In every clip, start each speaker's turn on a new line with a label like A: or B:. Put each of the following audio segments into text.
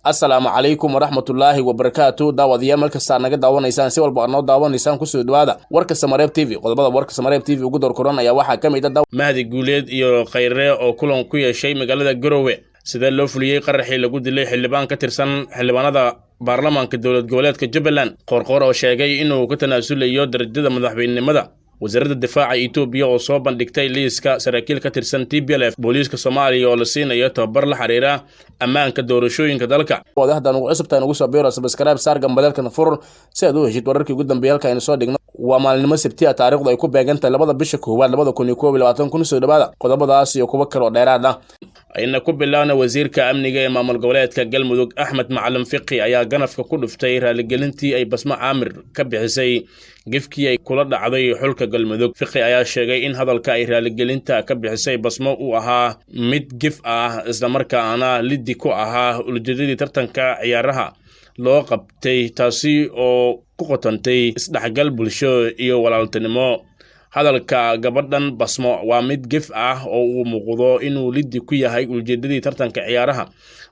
A: Asalaamu calaykum waraxmatullaahi wabarakaatu. Daawadayaal, markastaa naga daawanaysaan, si walba aad noo daawanaysaan, kusoo dhawaada warka Samareeb TV. Qodobada warka Samareeb TV ugu doorkoran ayaa waxaa ka mid a:
B: Mahdi Guuleed iyo Khayre oo kulan ku yeeshay magaalada Garowe. Sidee loo fuliyey qaraxii lagu dilay xildhibaan ka tirsan xildhibaanada baarlamaanka dowlad goboleedka Jubbaland? Qoorqoor oo sheegay inuu ka tanaasulayo darajada madaxweynenimada. Wasaaradda difaaca Etoobiya oo soo bandhigtay liiska saraakiil ka tirsan TPLF. Booliiska Soomaaliya oo la siinayo tababar la xiriira ammaanka doorashooyinka dalka.
A: Haddaan ugu cusubtahay, nugu soo biiro, subscribe saar, gambaleelkan fur si aad u heshid wararkii ugu dambeeyay halka aynu soo dhigno. Waa maalinimo Sabti ah, taariikhdu ay ku beegan tahay 2-da bisha 1 2021. Kuna soo dhawaada qodobadaas iyo kuwo kale oo dheeraad ah.
B: Ayna ku bilaawna, wasiirka amniga ee maamul goboleedka Galmudug, Axmed Macalin Fiqi, ayaa ganafka ku dhuftay raaligelintii ay Basmo Caamir ka bixisay gefkii ay kula dhacday xulka Galmudug. Fiqi ayaa sheegay in hadalka ay raaligelinta ka bixisay Basmo uu ahaa mid gef ah, islamarkaana liddi ku ahaa ujeedadii tartanka ciyaaraha loo qabtay, taasi oo ku qotantay isdhexgal bulsho iyo walaaltinimo. "Hadalka gabadhan Basmo waa mid gef ah oo uu muuqdo inuu liddi ku yahay ujeedadii tartanka ciyaaraha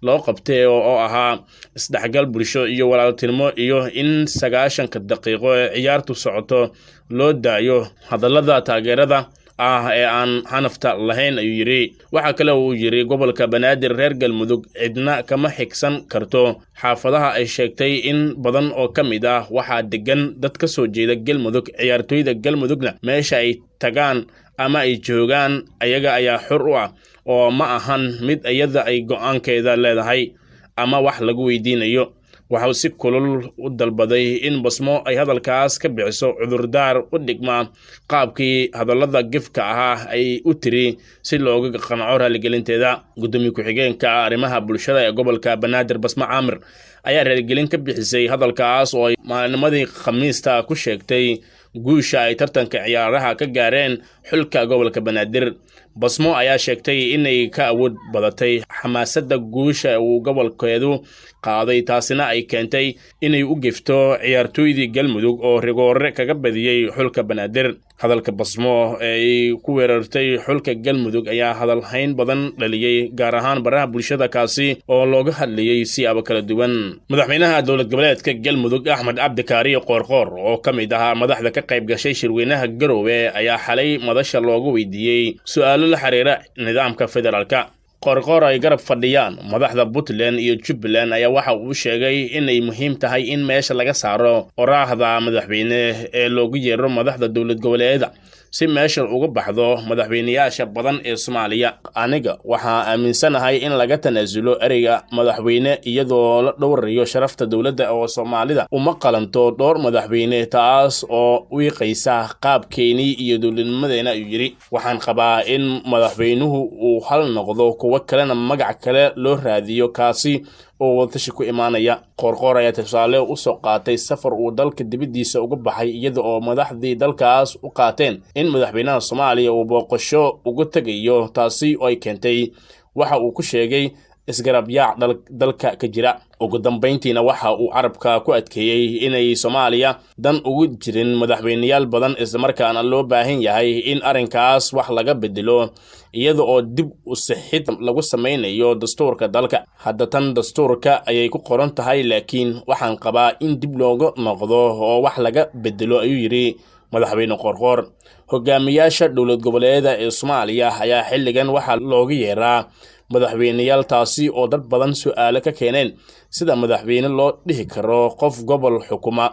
B: loo qabtay oo ahaa isdhexgal bulsho iyo walaaltinimo, iyo in 90-ka daqiiqo ee ciyaartu socoto loo daayo hadallada taageerada ah ee aan xanafta lahayn," ayuu yidhi. Waxaa kale uu yidhi: "Gobolka Banaadir reer Galmudug cidna kama xigsan karto. Xaafadaha ay sheegtay in badan oo ka mid ah waxaa degan dad ka soo jeeda Galmudug. Ciyaartooyda Galmudugna meesha ay tagaan ama ay joogaan ayaga ayaa xor u ah, oo ma ahan mid iyada ay go'aankeeda leedahay ama wax lagu weydiinayo." Waxauu si kulul u dalbaday in Basmo ay hadalkaas ka bixiso cudurdaar u dhigma qaabkii hadallada gefka ahaa ay u tiri, si looga qanco raaligelinteeda. Gudoomiye ku-xigeenka arrimaha bulshada ee gobolka Banaadir, Basmo Caamir, ayaa raaligelin ka bixisay hadalkaas oo ay maalinimadii Khamiista ku sheegtay guusha ay tartanka ciyaaraha ka gaareen xulka gobolka Banaadir. Basmo ayaa sheegtay inay ka awood badatay xamaasadda guusha uu gobolkeedu qaaday, taasina ay keentay inay u gefto ciyaartooydii Galmudug oo rigoore kaga badiyey xulka Banaadir. Hadalka Basmo ee ay ku weerartay xulka Galmudug ayaa hadalhayn badan dhaliyey, gaar ahaan baraha bulshada, kaasi oo looga hadlayey siyaabo kala duwan. Madaxweynaha dowlad goboleedka Galmudug, Axmed Cabdikaariyo Qoorqoor, oo ka mid ahaa madaxda ka qayb gashay shirweynaha Garoowe, ayaa xalay madasha loogu weydiiyey su-aalo la xiriira nidaamka federaalka. Qoorqoor ay garab fadhiyaan madaxda Puntland iyo Jubbaland ayaa waxa uu sheegay inay muhiim tahay in meesha laga saaro oraahda madaxweyne ee loogu yeero madaxda dowlad goboleeda, si meesha uga baxdo madaxweyneyaasha badan ee Soomaaliya. "Aniga waxaa aaminsanahay in laga tanaasulo ereyga madaxweyne, iyadoo la dhowrayo sharafta dowladda, oo Soomaalida uma qalanto dhowr madaxweyne, taas oo wiiqaysa qaabkeenii iyo dowladnimadeena," ayuu yidhi. "Waxaan qabaa in madaxweynuhu uu hal noqdo, kuwo kalena magac kale loo raadiyo, kaasi oo wadatashi ku imaanaya." Qoorqoor ayaa tusaale usoo qaatay safar uu dalka dibaddiisa uga baxay, iyada oo madaxdii dalkaas u qaateen in madaxweynaha Soomaaliya uu booqasho uga tegayo, taasi oo ay keentay waxa uu ku sheegay isgarabyaac dalka ka jira. Ugu dambayntiina waxa uu carabka ku adkeeyey inay Soomaaliya dan ugu jirin madaxweyneyaal badan, islamarkaana loo baahan yahay in arrinkaas wax laga bedelo, iyada oo dib u sixid lagu samaynayo dastuurka dalka. "Hadda tan dastuurka ayay ku qoran tahay, laakiin waxaan qabaa in dib looga noqdo oo wax laga bedelo," ayuu yidhi madaxweyne Qoorqoor. Hogaamiyaasha dowlad goboleeda ee Soomaaliya ayaa xilligan waxaa looga yeeraa madaxweyneyaal, taasi oo dad badan su-aalo ka keeneen sida madaxweyne loo dhihi karo qof gobol xukuma,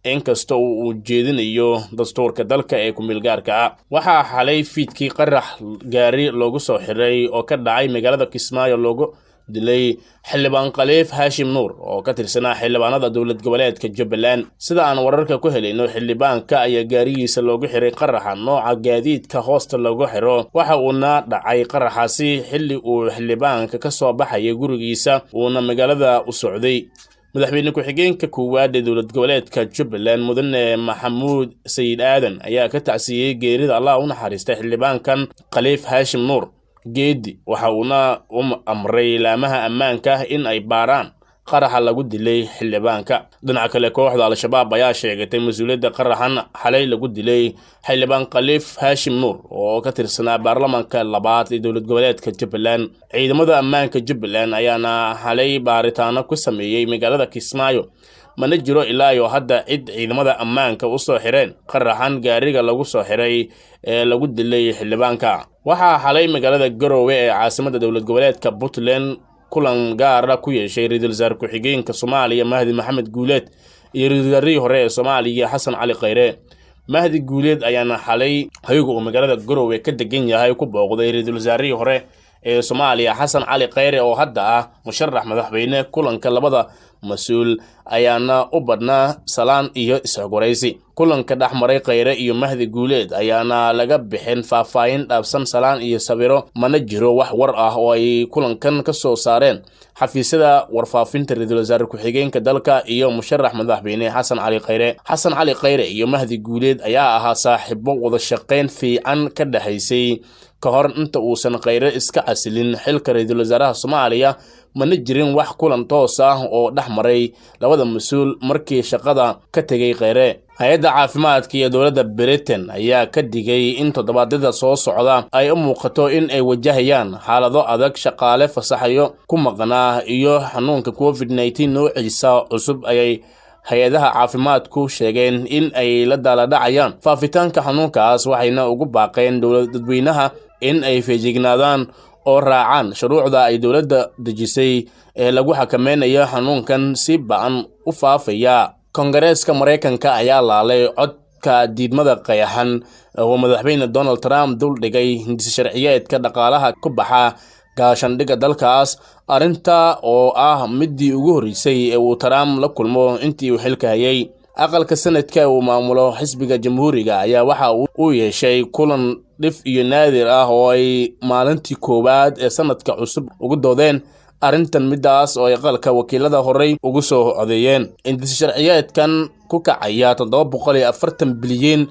B: inkasta oo uu jeedinayo dastuurka dalka ee ku-meelgaarka ah. Waxaa xalay fiidkii qarax gaari loogu soo xiray oo ka dhacay magaalada Kismaayo loogu dilay xildhibaan Khaliif Haashim Nuur oo ka tirsanaa xildhibaanada dowlad goboleedka Jubbaland. Sida aan wararka ku helayno, xildhibaanka ayaa gaarigiisa loogu xiray qaraxa nooca gaadiidka hoosta loogu xiro, waxa uuna dhacay qaraxaasi xilli uu xildhibaanka ka soo baxayay gurigiisa uuna magaalada u socday. Madaxweyne ku-xigeenka koowaad ee dowlad goboleedka Jubbaland, mudane Maxamuud Sayid Aadan, ayaa ka tacsiiyey geerida Allah u naxariistay xildhibaankan Khaliif Haashim Nuur Geedi, waxa uuna u amray laamaha ammaanka in ay baaraan. Qaraxa lagu dilay xildhibaanka. Dhinaca kale, kooxda Al-Shabaab ayaa sheegatay mas-uuliyadda qaraxan xalay lagu dilay xildhibaan Khaliif Haashim Nuur oo ka tirsanaa baarlamaanka labaad ee dowlad goboleedka Jubbaland. Ciidamada ammaanka Jubbaland ayaana xalay baaritaano ku sameeyey magaalada Kismaayo. Mana jiro ilaa iyo hadda cid ciidamada ammaanka u soo xireen qaraxan gaariga lagu soo xiray ee lagu dilay xildhibaanka. Waxaa xalay magaalada Garowe ee caasimada dowlad goboleedka Puntland kulan gaara ku yeeshay ra-iisul wasaare ku-xigeenka Soomaaliya Mahdi Maxamed Guuleed iyo ra-iisul wasaarihii hore ee Soomaaliya Xasan Cali Khayre. Mahdi Guuleed ayaana xalay hoyga uu magaalada Garowe ka degan yahay ku booqday ra-iisul wasaarihii hore ee Soomaaliya Xasan Cali Khayre oo hadda ah musharax madaxweyne. Kulanka labada mas-uul ayaana u badnaa salaan iyo is-xogwaraysi. Kulanka dhex maray Khayre iyo Mahdi Guuleed ayaana laga bixin faahfaahin dhaafsan salaan iyo sawiro. Mana jiro wax war ah oo ay kulankan ka soo saareen xafiisyada warfaafinta ra-iisul wasaare ku-xigeenka dalka iyo musharax madaxweyne Xasan Cali Khayre. Xasan Cali Khayre iyo Mahdi Guuleed ayaa ahaa saaxiibo wada shaqayn fiican ka dhexaysay ka hor inta uusan Khayre iska casilin xilka ra-iisul wasaaraha Soomaaliya. Mana jirin wax kulan toos ah oo dhex maray labada mas-uul markii shaqada ka tegay Kheyre. Hay-adda caafimaadka iyo dowladda Britain ayaa ka digay in toddobaadyada soo socda ay u muuqato in ay wajahayaan xaalado adag. Shaqaale fasaxayo ku maqnaa iyo xanuunka COVID-19 noociisa cusub ayay hay-adaha caafimaadku sheegeen in ay la daaladhacayaan faafitaanka xanuunkaas, waxayna ugu baaqeen dowlad dadweynaha in ay feejignaadaan oo raacaan shuruucda ay dowladda dejisay ee lagu xakameynayo xanuunkan si ba-an u faafaya. Kongareeska Maraykanka ayaa laalay codka diidmada qayaxan oo madaxweyne Donald Trump dul dhigay hindis sharciyeedka dhaqaalaha ku baxa gaashandhigga dalkaas, arrinta oo ah midii ugu horreysay ee uu Trump la kulmo intii uu xilka hayay. Aqalka Sanadka uu maamulo xisbiga Jamhuuriga ayaa waxa uu yeeshay kulan dhif iyo naadir ah oo ay maalintii koowaad ee sanadka cusub ugu doodeen arrintan, midaas oo ay aqalka wakiilada horey ugu soo codeeyeen. Hindis sharciyeedkan ku kacaya 740 bilyan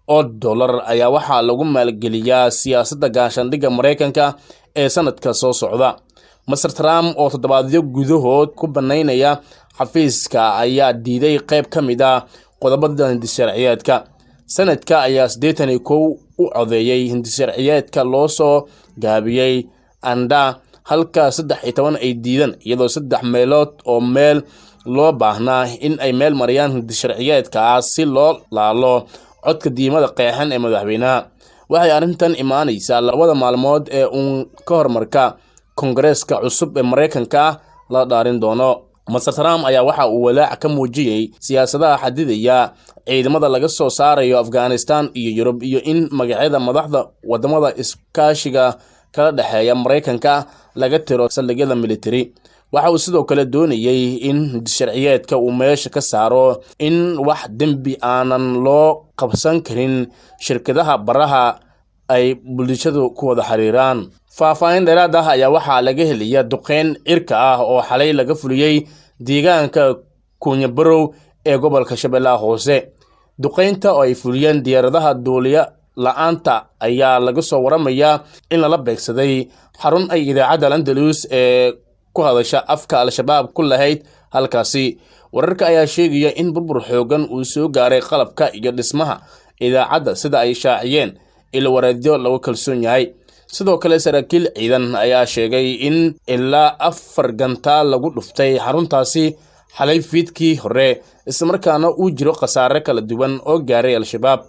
B: oo dollar ayaa waxaa lagu maalgeliyaa siyaasadda gaashaandhigga Maraykanka ee sanadka soo socda. Mister Trump oo toddobaadyo gudahood ku bannaynaya xafiiska ayaa diiday qayb ka mid ah qodobada hindis sharciyeedka. Sanadka ayaa 81 u codeeyey hindis sharciyeedka loo soo gaabiyey ANDA, halka 13 ay diideen, iyadoo saddex meelood oo meel loo baahnaa in ay meel mariyaan hindis sharciyeedkaas si loo laalo codka diidmada qeexan ee madaxweynaha. Waxay arrintan imaanaysaa labada maalmood ee uun ka hormarka Kongareeska cusub ee Maraykanka la dhaarin doono. Mister Trump ayaa waxa uu walaac ka muujiyey siyaasadaha xadidaya ciidamada laga soo saarayo Afghanistan iyo Yurub, iyo in magacyada madaxda wadamada iskaashiga kala dhexeeya Maraykanka laga tiro saldhigyada military. Waxa uu sidoo kale doonayey in sharciyeedka uu meesha ka saaro in wax dembi aanan loo qabsan karin shirkadaha baraha ay bulshadu ku wada xiriiraan. Faahfaahin dheeraad ah ayaa waxaa laga helaya duqeyn cirka ah oo xalay laga fuliyey deegaanka Kuunyabarow ee gobolka Shabeellaha Hoose. Duqeynta oo ay fuliyeen diyaaradaha duuliya la-aanta ayaa laga soo waramayaa in lala beegsaday xarun ay idaacadda Andalus ee ku hadasha afka Al-Shabaab ku lahayd halkaasi. Wararka ayaa sheegaya in burbur xoogan uu soo gaaray qalabka iyo dhismaha idaacadda, sida ay shaaciyeen ilwareedyo lagu kalsoon yahay. Sidoo kale, saraakiil ciidan ayaa sheegay in ilaa afar gantaal lagu dhuftay xaruntaasi xalay fiidkii hore, islamarkaana uu jiro khasaare kala duwan oo gaaray Al-Shabaab.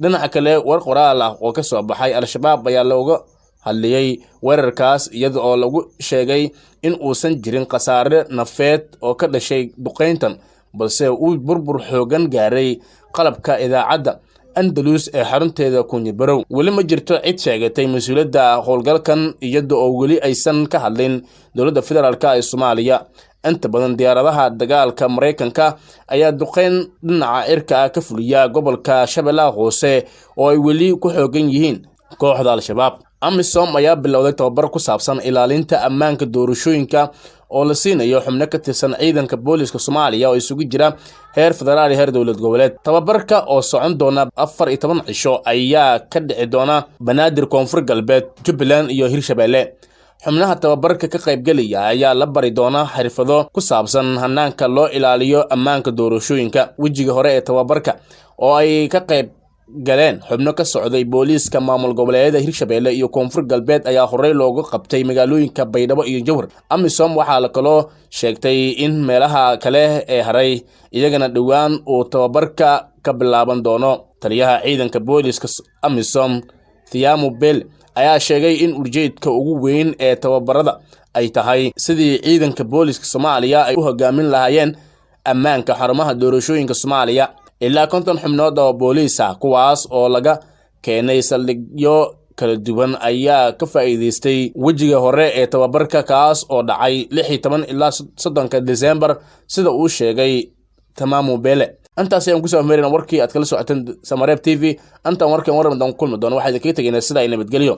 B: Dhinaca kale, war qoraal ah oo ka soo baxay Al-Shabaab ayaa looga hadliyey weerarkaas, iyada oo lagu sheegay in uusan jirin khasaare nafeed oo ka dhashay duqeyntan, balse uu burbur xoogan gaaray qalabka idaacadda Andalus ee xarunteeda Kunyibarow. Weli ma jirto cid sheegatay mas-uuliyadda howlgalkan, iyada oo weli aysan ka hadlin dowladda federaalka ee Soomaaliya. Inta badan diyaaradaha dagaalka Maraykanka ayaa duqeyn dhinaca cirka ah ka fuliya gobolka Shabeellaha Hoose oo ay weli ku xoogan yihiin kooxda Al-Shabaab. AMISOM ayaa bilowday tababar ku saabsan ilaalinta ammaanka doorashooyinka oo la siinayo xubno ka tirsan ciidanka booliska Soomaaliya oo isugu jira heer federaal iyo heer dowlad goboleed. Tababarka oo socon doona 14 cisho ayaa ka dhici doona Banaadir, Koonfur Galbeed, Jubbaland iyo Hirshabeelle.
A: Xubnaha tababarka ka qaybgelaya ayaa la bari doonaa xirfado ku saabsan hanaanka loo ilaaliyo ammaanka doorashooyinka. Wejiga hore ee tababarka oo ay ka qayb galeen xubno ka socday booliiska maamul goboleedyada Hirshabelle iyo Koonfur Galbeed ayaa horey loogu qabtay magaalooyinka Baydhabo iyo Jowhar. AMISOM waxaa la kaloo sheegtay in meelaha kale ee haray iyagana dhowaan uu tababarka ka bilaaban doono. Taliyaha ciidanka booliiska AMISOM, Thiamu Bel, ayaa sheegay in ujeedka ugu weyn ee tababarada ay tahay sidii ciidanka booliiska Soomaaliya ay u hogaamin lahaayeen ammaanka xarumaha doorashooyinka Soomaaliya. Ilaa 50 xubnood oo booliis ah, kuwaas oo laga keenay saldhigyo kala duwan, ayaa ka faa'iidaystay wejiga hore ee tababarka, kaas oo dhacay 16 ilaa 30-ka December, sida uu sheegay Tamamu Bele. Intaas ayaan kusoo afmeerina warkii aad kala socoteen Samareeb TV. Intaan warkan waramadan ku kulmi doono, waxaa idinkaga tegaynaa sida ay nabadgelyo.